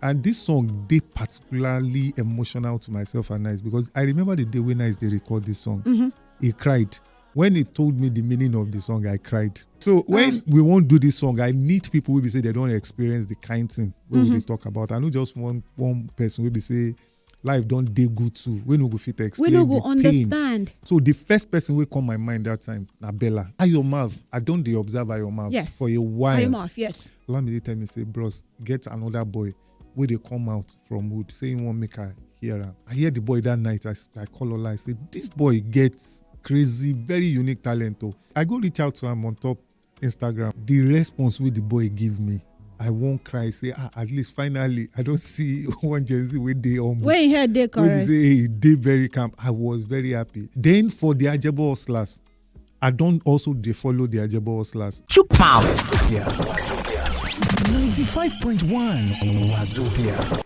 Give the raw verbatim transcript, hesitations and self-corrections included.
And this song dey particularly emotional to myself and Nice, because I remember the day when Nice dey record this song. Mhm. He cried. When he told me the meaning of the song, I cried. So when we wan do this song, I need people wey be say they don experience the kind thing wey we Mhm. dey talk about. I no just want one person wey be say life don dey good too, wey no go fit We explain no go the pain. Understand. So the first person wey come my mind that time na Bella. Ayomav, I don dey observe Ayomav Yes. for a while. Ayomav, yes. Olamide tell me say, "Bros, get another boy wey dey come out from wood, say he wan make I hear am." I hear the boy that night. I, s- I call Ola. I say, "This boy get crazy, very unique talent o." I go reach out to am on top Instagram. The response wey the boy give me, I wan cry. Say, "Ah, at least finally, I don see one Gen Z wey dey humble." Wey him head dey Wey be correct. Say he dey very calm. I was very happy. Then for the Ajebo Hustlers, I don also dey follow the Ajebo Hustlers. Chook mouth. Yeah. ninety-five point one Wazobia.